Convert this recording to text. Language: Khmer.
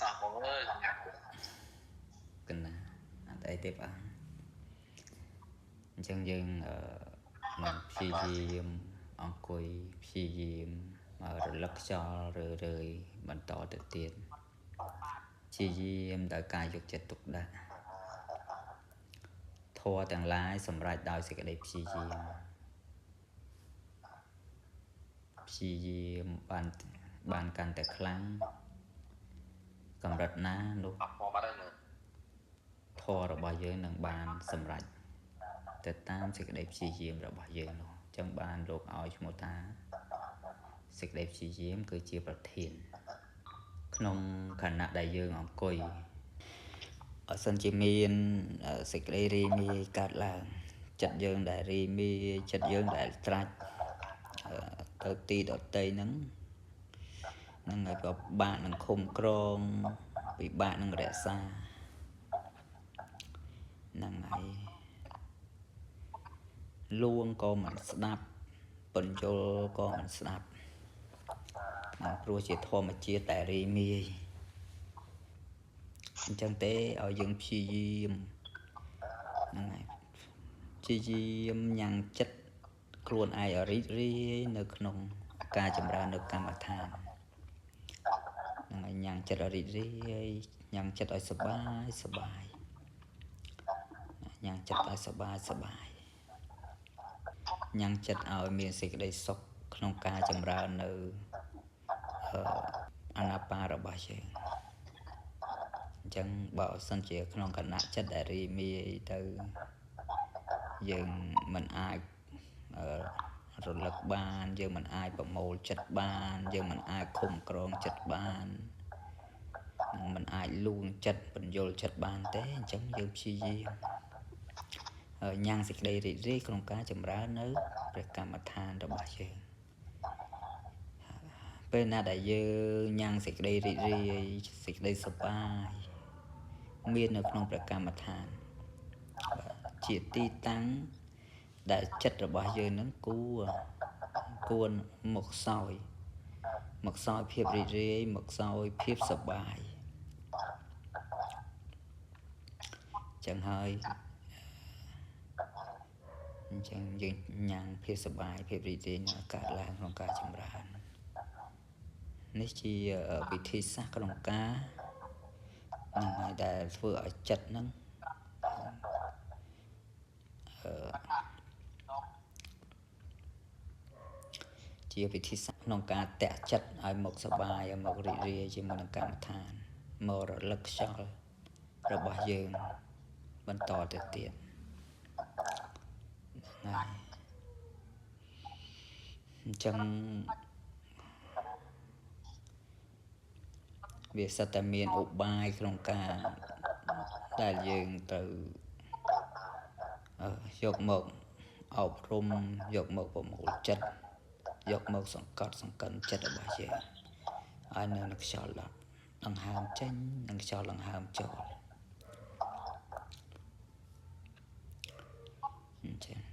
សោះបងអើយ កណាអត់អីទេបងអញ្ចឹងយើងនឹងព្យាយាមអង្គុយព្យាយាមរលឹកខ្យល់រឿយរឿយបន្តទៅទៀតព្យាយាមដោយការយកចិត្តទុកដាក់ធម៌ទាំងឡាយសម្រេចដោយសេចក្តីព្យាយាមព្យាយាមបានកាន់តែខ្លាំងកម្រិតណានោះធម៌របស់យើងនឹងបានសម្រេចទៅតាមសេចក្តីព្យាយាមរបស់យើងនោះអញ្ចឹងបានលោកឲ្យឈ្មោះថាសេចក្តីព្យាយាមគឺជាប្រធានក្នុងខណៈដែលយើងអង្គុយអសិនជាមានសេចក្តីរីមាយកើតឡើងចិត្តយើងដែលរីមាយចិត្តយើងដែលត្រាច់ទៅទីដតីហ្នឹងហ្នឹងហើយក៏បាក់នឹងឃុំក្រងពិបាកនឹងរក្សាហ្នឹងហើយលួងក៏មិនស្ដាប់បញ្យលក៏មិនស្ដាប់ណាព្រោះជាធម្មជាតិតែរីមាយអញ្ចឹងទេឲ្យយើងព្យាយាមហ្នឹងហើយព្យាយាមញ៉ាំងចិត្តខ្លួនឯងឲ្យរីករាយនៅក្នុងការចម្រើននៅកម្មដ្ឋានហ្នឹងហើយញ៉ាំងចិត្តឲ្យរីករាយញ៉ាំងចិត្តឲ្យសប្បាយសប្បាយញ៉ាំងចិត្តឲ្យសប្បាយសប្បាយញ៉ាំងចិត្តឲ្យមានសេចក្តីសុខក្នុងការចម្រើននៅអានាបារបស់យើងអញ្ចឹងបើសិនជាក្នុងគណៈចិត្តដែលរីមាយទៅយើងមិនអាចរលឹកបានយើងមិនអាចប្រមូលចិត្តបានយើងមិនអាចឃុំក្រងចិត្តបាននឹងមិនអាចលួងចិត្តបញ្យលចិត្តបានទេអញ្ចឹងយើងព្យាយាមញ៉ាំងសេចក្តីរីករាយក្នុងការចម្រើននៅព្រះកម្មដ្ឋានរបស់យើងពេលណាដែលយើងញ៉ាំងសេចក្តីរីករាយសេចក្តីសប្បាយមាននៅក្នុងព្រះកម្មដ្ឋានជាទីតាំងដែលចិត្តរបស់យើងនឹងគួរមកសោយមកសោយភាពរីករាយមកសោយភាពសប្បាយចឹងហើយអញ្ចឹងយើងញ៉ាំងភាពសប្បាយភាពរីករាយនឹងកើតឡើងក្នុងការចម្រើននេះជាវិធីសាស្ត្រក្នុងការនឹងឲ្យដែលធ្វើឲ្យចិត្តនឹងជាវិធីសាស្ត្រក្នុងការតាក់ចិត្តឲ្យមកសប្បាយឲ្យមករីករាយជាមួយនឹងកម្មដ្ឋានមករលឹកខ្យល់របស់យើងបន្តទៅទៀតហ្នឹងហើយអញ្ចឹងវាសិតតែមានឧបាយក្នុងការដែលយើងត្រូវយកមកអប់រំយកមកប្រមូលចិត្តយកមកសង្កត់សង្កិនចិត្តរបស់យើងឲ្យនៅនឹងខ្យល់ដង្ហើមចេញនិងខ្យល់ដង្ហើមចូលអញ្ចឹង